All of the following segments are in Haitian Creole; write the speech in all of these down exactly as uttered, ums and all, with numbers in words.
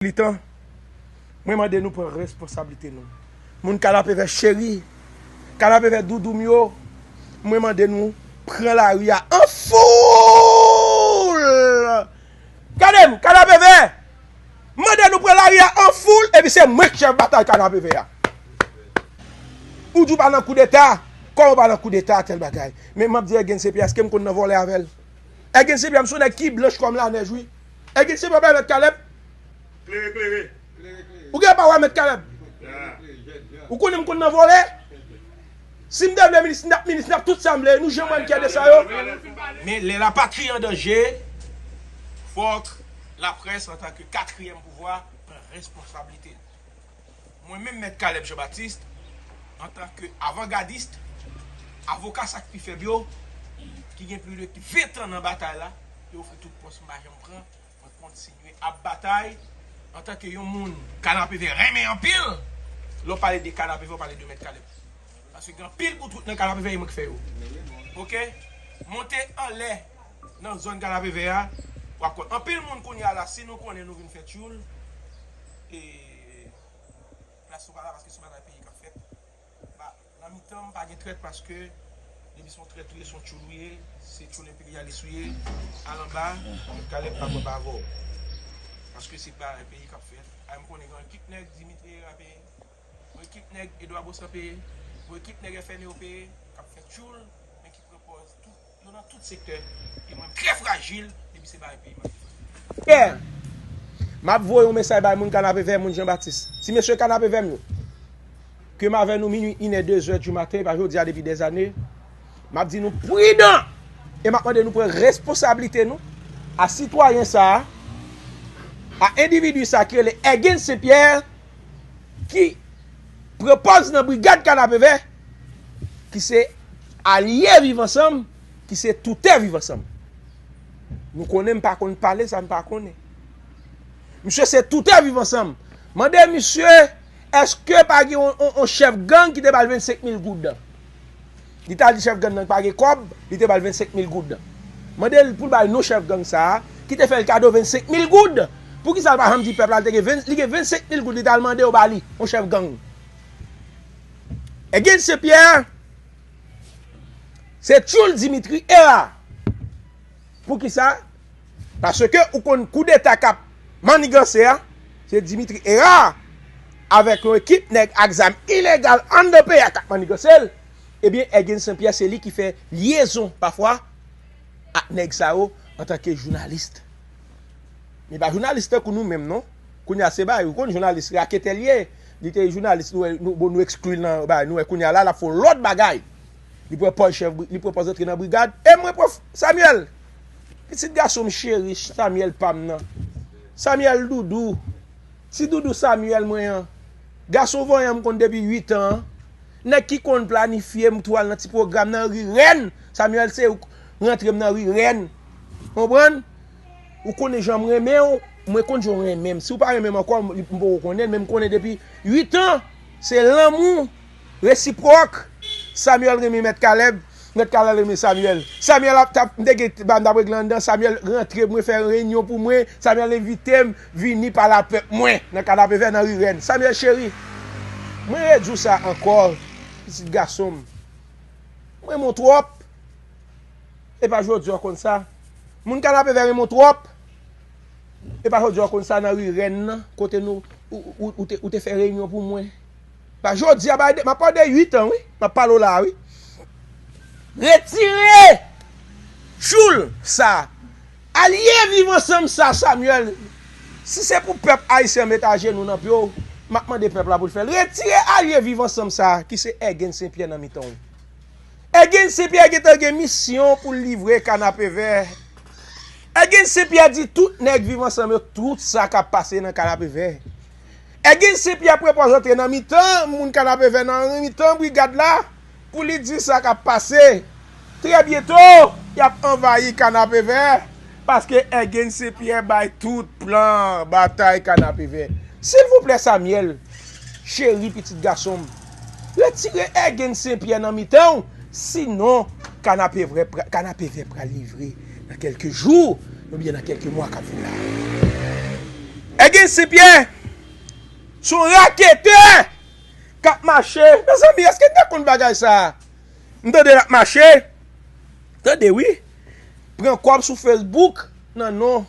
militan, mwen mande nou pran responsablite nou. Moun Kanapevè cheri, Kanapevè doudou m yo, mwen mande nou pran lari a an foul. Gade m, Kanapevè, mande nou pran lari a an foul, epi se mwen k chèf batay Kanapevè a. Ou di w pa nan koudeta, kòman w pa nan koudeta, tèl bagay. Men m ap di Ègèn Senpyè, èske m konn nan vòlè avè l? Ègèn Senpyè, m se yon nèg ki blanch kòm lanèj, wi. Ègèn Senpyè, w pa mèt Kalèb? Klere, klere. Ou gen pa wè mèt Kalèb? Ou konnen m konn nan vòlè? Si m te vle minis, m t ap minis, m t ap tout sa m vle. Nou janm wè m kyè de sa yo. Men lè lapatri an danje, fòk laprès antanke katriyèm pouvwa pran responsablite l. Mwen menm, mèt Kalèb Jean Baptiste, antanke avangadis, avoka sa k pi fèb yo, ki gen plis de ven tan nan batay la, yo ofri tout pòs m pa janm pran, mwen kontinye ap batay antanke yon moun Kanapevè renmen anpil. Lè w pale de Kanapevè, w pale de mèt Kalèb. Paske gen anpil bout wout nan Kanapevè, e mwen k fè yo. Oke? Monte anlè nan zòn Kanapevè a, w ap konn. Anpil moun kounye a la, si nou konnen nou vin fè tchoul, e plas nou pa la paske se batay peyi k ap fèt. Ba, nan mitan m pa gen trèt paske depi se yon trèt ou ye, se yon tchoul ou ye, se tchoul enperyalis ou ye, al anba, mèt Kalèb pa kwè pa avè w. Paske se pa peyi k ap fèt. Ay, m konnen gen ekip nèg Dimitri Herard peye, gen ekip nèg Edouard Baussan peye, gen ekip nèg F N E yo peye, k ap fè tchoul, men ki pran pòz tout, yo nan tout sektè, e mwen m trè frajil, depi se bagay peyi m ap fè. Yè, m ap voye yon mesaj bay moun Kanapevè, moun Jean Baptiste. Ti mesye Kanapevè m yo, ke m avè nou minwi, inè, dezè di maten, e pa jodi a, depi dèzane, m ap di nou pridan! E m ap mande nou pran responsablite nou a sitwayen sa a, a endividi sa a ki rele Ègèn Senpyè, ki pran pòz nan brigad Kanapevè, ki se alye Viv Ansanm, ki se toutè Viv Ansanm. Nou konnen m pa konn pale sa m pa konnen. Misye se toutè Viv Ansanm. Mande misye, èske pa gen yon, yon, yon chèf gang ki te ba l vennsenk mil goud? Li t al di chèf gang nan pa gen kòb, li te ba l vennsenk mil goud. Mande l pou l bay non chèf gang sa a, ki te fè l kado vennsenk mil goud. Poukisa l pa janm di pèp la l te gen ven, li gen vennsenk mil goud, li t al mande yo ba li, yon chèf gang? Ègèn Senpyè, se tchoul Dimitri Herard. Poukisa? Paske ou konn koudeta k ap manniganse a, se Dimitri Herard avèk yon ekip nèg ak zam ilegal anndan peyi a k ap manniganse l. Ebyen, Ègèn Senpyè se li ki fè lyezon pafwa ak nèg sa yo antanke jounalis. Li pa jounalis tankou nou menm non. Kounye a se bay, ou konn jounalis raketè l ye. Li te jounalis, nou wè, nou, bon, nou ekskli l nan bay, nou wè kounye a la, l ap fè yon lòt bagay. Li pran pòz chèf, li pran pòz antre nan brigad. E mwen pran Samuel. Pitit gason m cheri, Samuel pa m nan. Samuel doudou. Ti doudou Samuel mwen an. Gason vanyan m konn depi uit an an. Nèg ki konn planifye m tou al nan ti pwogram nan rirèn. Samuel se ou k rantre m nan rirèn. Konprann? Ou konnen jan m renmen w, mwen konn jan w renmen m. Si w pa renmen m ankò, m, m poko konnen l, men m konnen depi uit an, se lanmou resipwòk. Samuel renmen Mèt Kalèb, Mèt Kalèb renmen Samuel. Samuel ap, t ap, m te gen, m t ap regle anndan, Samuel rantre, mwen fè reyinyon pou mwen, Samuel envite m vini pale ak pèp mwen nan Kanapevè nan rirèn. Samuel cheri, mwen redi w sa ankò, pitit gason m. Mwen renmen w twòp. E pa jodi a w konn sa. Moun Kanapevè renmen w twòp. E pa jodi a w konn sa nan rirèn nan, kote nou, ou, ou, ou te, ou te fè reyinyon pou mwen. Pa jodi a, bay de, m ap pale de uit an, wi. M ap pale w la, wi. Retire tchoul sa. Alye Viv Ansanm sa, Samuel. Si se pou pèp ayisyen an met ajenou nan pye w, m ap mande pèp la pou l fè l. Retire alye Viv Ansanm sa, ki se Ègèn Senpyè nan mitan w. Ègèn Senpyè gentan gen misyon pou l livre Kanapevè. Ègèn Senpyè di tout nèg Viv Ansanm yo tout sa k ap pase nan Kanapevè. Ègèn Senpyè pran pòz antre nan mitan moun Kanapevè, nan mitan brigad la, pou li di sa k ap pase. Trè byento, y ap anvayi Kanapevè, paske Ègèn Senpyè bay tout plan batay Kanapevè. Silvouplè, Samuel, cheri pitit gason m, retire Ègèn Senpyè nan mitan w, sinon Kanapevè pra-, Kanapevè pral livre nan kèlke jou oubyen nan kèlke mwa k ap vin la. Ègin Senpyè, se yon raketè k ap mache. Mezanmi, èske n te konn bagay sa a? M tande l ap mache. Tande wi. Pran kòb sou Facebook nan non.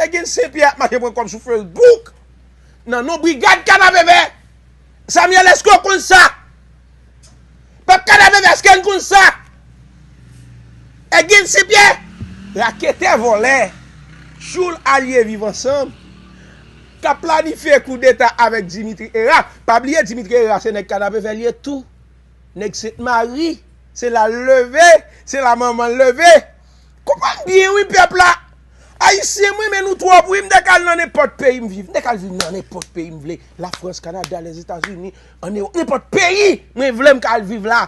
Ègin Senpyè ap mache pran kòb sou Facebook nan non Brigad Kanapevè. Samuel, èske w konn sa? Pèp Kanapevè, èske n konn sa? Ègin Senpyè, raketè, vòlè, tchoul alye Viv Ansanm, k ap planifye koudeta avèk Dimitri Herard. Pa bliye, Dimitri Herard se nèg Kanapevè l ye tou. Nèg Sent Mari, se la l leve, se la manman l leve. Konprann byen wi pèp la. Ayisyen m renmen nou twòp wi, m ta ka al nan nenpòt peyi m viv. M ta ka al viv nan nenpòt peyi m vle. Lafrans, Kanada, Lèzetazini, ann Ewòp, nenpòt peyi mwen vle m ka al viv la.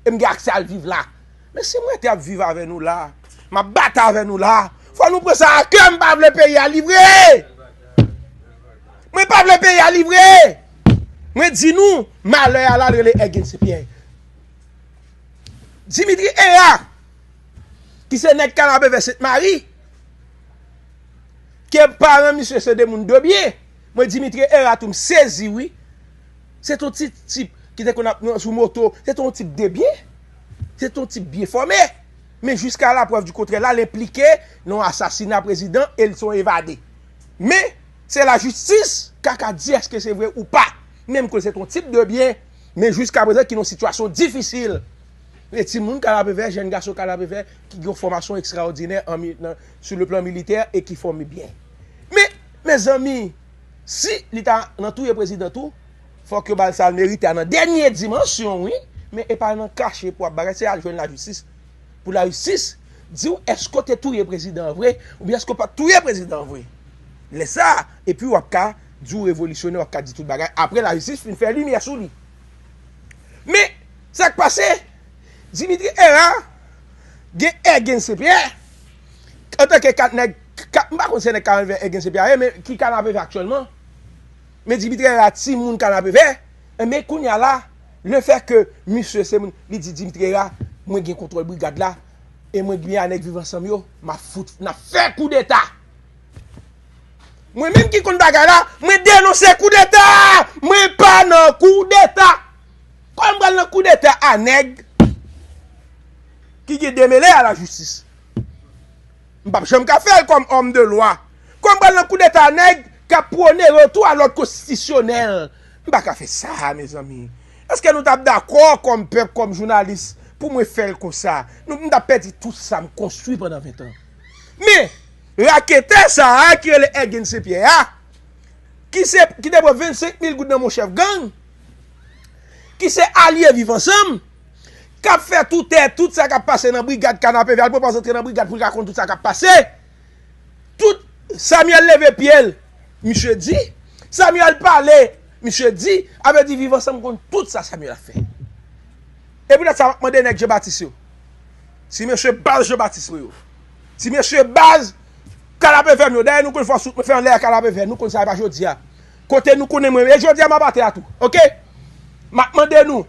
E m gen aksè al viv la. Men si m rete ap viv avè nou la, m ap batay avè nou la, fò nou pran sa a kè, m pa vle peyi a livre. Mwen pa vle peyi a livre. Mwen di nou, malè a la l rele Ègin Senpyè. Dimitri Herard, ki se nèg Kanapevè Sent Mari, ke paran misye se de moun de byen. Mwen Dimitri Herard tou m sezi wi. Se t on ti tip ki te konn ap sou moto, se t on tip de byen. Se t on tip byen fòme. Men jiska laprèv di kontrè la, l enplike nan asasina prezidan e l se yon evade. Men, se lajistis k a ka di èske se vre ou pa. Men m kwè se t on tip de byen, men jiska prezan ki nan yon sitiyasyon difisil. E timoun Kanapevè, jèn gason Kanapevè, ki gen yon fòmasyon ekstraòdinè an mi- nan, sou le plan militè e ki fòme byen. Men, mezanmi, si li ta nan touye prezidan tou, fòk yo ba l sa l merite a nan dènye dimansyon, wi. Men e pa nan kache pou w ap bagay, se al jwenn lajistis. Pou lajistis di w èske w te touye prezidan an vre, oubyen èske w pa t touye prezidan an vre. Lè sa a, epi w ap ka di w revolisyonè, w ap ka di tout bagay. Apre lajistis fin fè limyè sou li. Men, sa k pase? Dimitri Herard gen Ègin Senpyè, antanke kat nèg, kat, m pa konn se nèg Kanapevè Ègin Senpyè a ye, men ki Kanapevè aktyèlman. Men Dimitri Herard timoun Kanapevè. Men kounye a la, lefètke misye se moun, li di Dimitri Herard, mwen gen kontwòl brigad la, e mwen byen a nèg Viv Ansanm yo, m ap fout, n ap fè koudeta. Mwen menm ki konn bagay la, mwen denonse koudeta! Mwen pa nan koudeta! Kòman m pral nan koudeta a nèg ki gen demele a lajistis? M p ap janm ka fè l kòm òm de lwa. Kòman m pral nan koudeta a nèg k ap pwone retou a lòd konstitisyonèl? M pa ka fè sa, mezanmi. Èske nou t ap dakò kòm pèp, kòm jounalis, pou mwen fè l konsa? Nou, m t ap pèdi tout sa m konstwi pandan ven tan. Men, raketè sa a ki rele Ègin Senpyè a, ki se, ki te pran vennsenk mil goud nan men yon chèf gang, ki se alye Viv Ansanm, k ap fè toutè tout sa k ap pase nan brigad Kanapevè, al pran pa antre nan brigad pou l ka konn tout sa k ap pase. Tout, Samuel leve pye l, misye di, Samuel pale, misye di, a vle di Viv Ansanm konn tout sa Samuel ap fè. E poutèt sa, m ap mande nèg Jean Baptiste yo. Si mesye baz Jean Baptiste mwen yo. Si mesye baz Kanapevè m yo. Dayè, nou konn fòs wout mwen fè anlè a Kanapevè. Nou konn sa, e pa jodi a. Kote nou konnen mwen, e jodi a m ap atè a tou. Oke? M ap mande nou.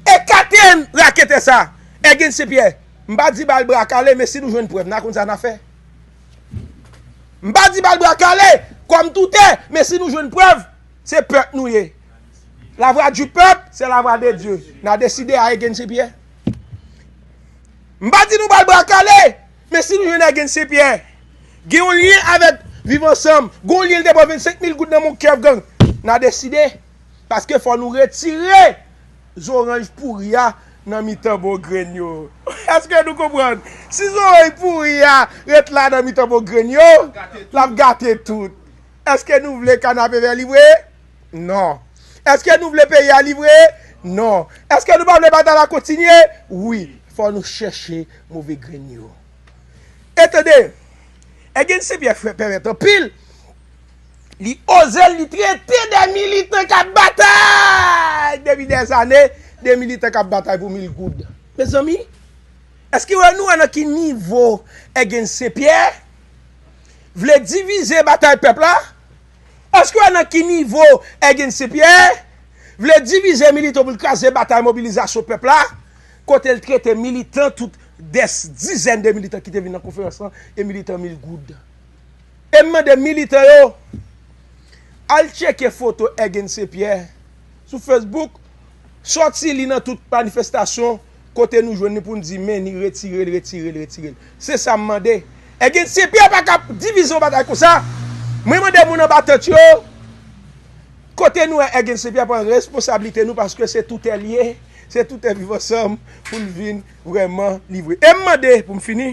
Ekate raketè sa. Ègin Senpyè. M pa di ba l bra kale, men si nou jwenn prèv, n a konn sa n a fè. M pa di ba l bra kale, kòm toutè, men si nou jwenn prèv, se pèp nou ye. La voix du peuple, c'est la voix de Dieu. N a deside a Ègin Senpyè. M pa di nou ba l bra kale, men si nou jwenn Ègin Senpyè, gen yon lyen avèk Viv Ansanm, gen yon lyen l te pran vennsenk mil goud nan men yon chèf gang, n a deside. Paske fò nou retire zoranj pouri a nan mitan bon grenn yo. Èske nou konprann? Si zoranj pouri a ret la nan mitan bon grenn yo, l ap gate tout. Èske nou vle Kanapevè livre? Non. Èske nou vle peyi a livre? Non. Èske nou pa vle batay la kontinye? Wi. Fò nou chèche move grenn yo. E tande, Ègin Senpyè fè pèmèt anpil. Li oze, li trete de militan k ap batay depi dèzane, de militan k ap batay pou mil goud. Mezanmi, èske nou wè nan ki nivo Ègin Senpyè vle divize batay pèp la? Èske w wè nan ki nivo Ègin Senpyè vle divize militan pou l kraze batay mobilizasyon pèp la? Kote l trete militan, tout dè dizèn de militan ki te vin nan konferans lan, e militan mil goud. E m mande militan yo, al tcheke foto Egin St Pierre sou Facebook, sòti li nan tout manifestasyon kote nou jwenn li pou n di men ni retire l, retire l, retire l. Se sa m mande. Egin St Pierre pa ka divize yon batay konsa. Mwen mande moun anba tant yo, kote nou wè Egin St Pierre pran responsablite nou paske se toutè l ye, se toutè Viv Ansanm pou l vin vrèman livre. E m mande pou m fini.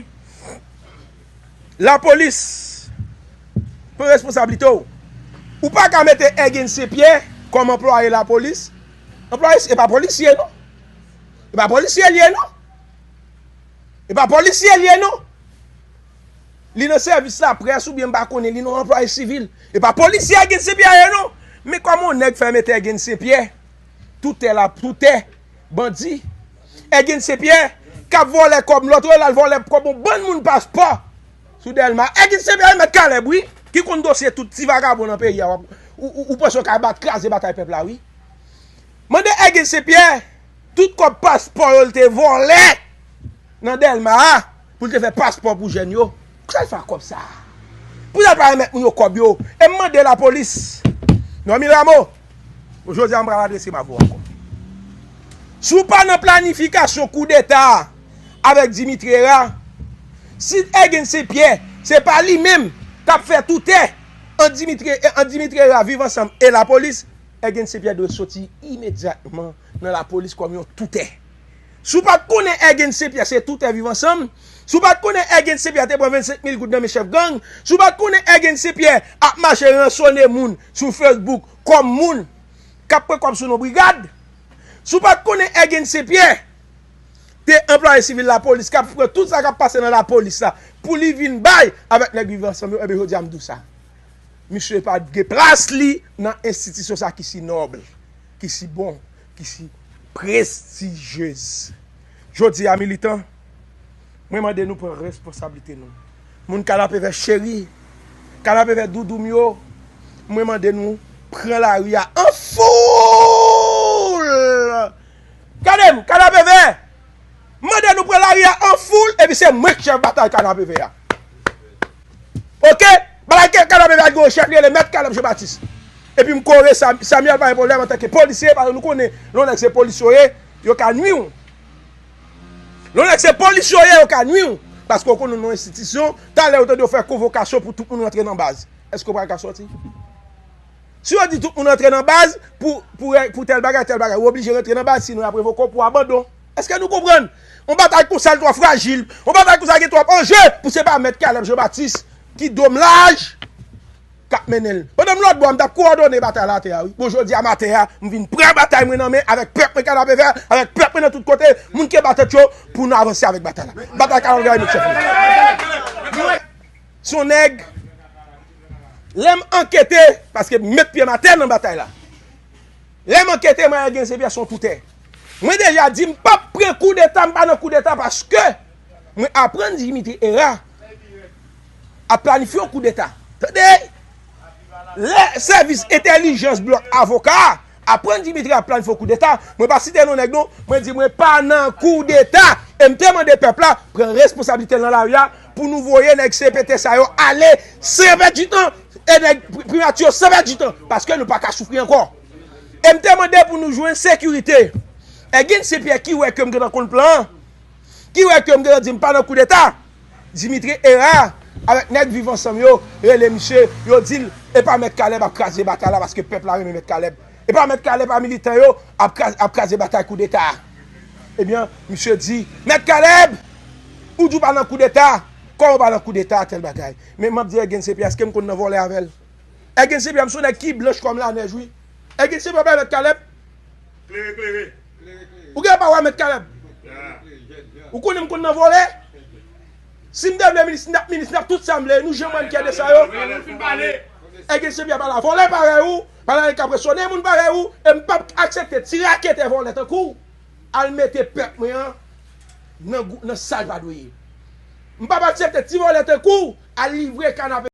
Lapolis, pran responsablite w. Ou pa ka mete Egin St Pierre kòm anplwaye lapolis. Anplwaye, e pa polisye non. E pa polisye l ye non. E pa polisye l ye non. Li nan sèvis laprès oubyen m pa konnen, li nan anplwaye sivil. E pa polisye Egin St Pierre ye non. Men kòman yon nèg fè mete Egin St Pierre? Toutè la, toutè, bandi. Egin St Pierre k ap vòlè kòb lòt yo, l al vòlè kòb yon bann moun paspò sou Dèlma. Egin St Pierre, mèt Kalèb wi, ki konn dosye tout ti vagabon nan peyi a. W ap, ou, ou, ou panse w ka bat, kraze batay pèp la wi. Mande Egin St Pierre, tout kòb paspò yo l te vòlè nan Dèlma a pou l te fè paspò pou jèn yo. Pou sa l fè ak kòb sa a? Pou sa l pa remèt moun yo kòb yo? E m mande lapolis, Normil Rameau, jodi a m pral adrese m avè w ankò. Si w pa nan planifikasyon koudeta a avèk Dimitri Hérard, si Egin St Pierre se pa li menm k ap fè toutè ant Dimitri, ant Dimitri Hérard, Viv Ansanm e lapolis, Egin St Pierre dwe soti imedyatman nan lapolis kòm yon toutè. Si w pa t konnen Egin St Pierre se toutè Viv Ansanm, si w pa t konnen Egin St Pierre te pran vennsenk mil goud nan men chèf gang, si w pa t konnen Egin St Pierre ap mache ransone moun sou Facebook kòm moun k ap pran kòb sou non brigad, si w pa t konnen Egin St Pierre te anplwaye sivil lapolis k ap pran tout sa k ap pase nan lapolis la pou li vin bay avèk nèg Viv Ansanm yo, enben jodi a m di w sa. Misye pa t gen plas li nan enstitisyon sa ki si nòb, ki si bon, ki si prestijyez. Jodi a, militan, mwen mande nou pran responsablite nou. Moun Kanapevè cheri, Kanapevè doudou m yo, mwen mande nou pran lari a an foul. Gade m, Kanapevè, mande nou pran lari a an foul, epi se mwen k chèf batay Kanapevè a. Oke? Bagay ke Kanapevè a gen yon chèf li rele Mèt Kalèb Jean Baptiste. Epi m kore Sam-, Samuel pa gen pwoblèm antanke polisye, paske nou konnen lè yon nèg se polisye yo ye, yo ka nwi w. Lè yon nèg se polisye yo ye, yo ka nwi w. Paske w konnen nan yon enstitisyon, talè yo tande yo fè konvokasyon pou tout moun rantre nan baz. Èske w pral ka sòti? Si yo di tout moun rantre nan baz, pou, pou, pou tèl bagay, tèl bagay, ou oblije rantre nan baz, sinon y ap revoke w pou abandon. Èske nou konprann? Yon batay konsa l twò frajil, yon batay konsa gen twòp anje pou se pa Mèt Kalèb Jean Baptiste ki do m laj k ap mennen l. Pandan m lòt bò, m t ap kowòdone batay la atè a, wi. Bon, jodi a maten a, m vin pran batay mwen nan men avèk pèp mwen Kanapevè, avèk pèp mwen nan tout kote, moun ki anba tant yo, pou n avanse avèk batay la. Batay Kanapevè a, met chèf mwen. Se yon nèg, lè m ankete, paske m met pye m atè nan batay la. Lè m ankete, mwen Egin St Pierre se yon toutè. Mwen deja di m p ap pran koudeta, m pa nan koudeta paske mwen aprann Dimitri Hérard ap planifye yon koudeta. Tande! Lè sèvis entèlijans blòk avoka a aprann Dimitri ap planifye yon koudeta, mwen pa site non nèg non, mwen di mwen pa nan koudeta. E m te mande pèp la pran responsablite l nan lari a pou nou voye nèg C P T sa yo ale san pèdi tan. E nèg pri-, primati yo san pèdi tan. Paske nou pa ka soufri ankò. E m te mande pou nou jwenn sekirite. Egin St Pierre ki wè ke m gentan konn plan an, ki wè ke m gentan di m pa nan koudeta, Dimitri Hérard avèk nèg Viv Ansanm yo rele misye, yo di l, e pa Mèt Kalèb ap kraze batay la paske pèp la renmen Mèt Kalèb. E pa Mèt Kalèb, pa militan yo ap kraz-, ap kraze batay koudeta a. Ebyen, misye di, Mèt Kalèb, ou di w pa nan koudeta, kòman w pa nan koudeta, tèl bagay. Men m ap di Egin St Pierre, èske m konn nan vòlè avè l? Egin St Pierre, m se yon nèg ki blanch kòm lanèj, wi. Egin St Pierre pa Mèt Kalèb? Klere, klere. Ou gen pa wè Mèt Kalèb? Ou konnen m konn nan vòlè? Si m te vle minis, n ap minis, n ap tout sa m vle. Nou janm wè m kyè de sa yo. Egin St Pierre pa la vòlè parèy ou, pa la nèg k ap resonnen moun parèy ou, e m p ap aksepte ti raketè vòlè tankou w al mete pèp mwen an nan gou-, nan sa l pa dwe ye. M p ap aksepte ti vòlè tankou w al livre Kanapevè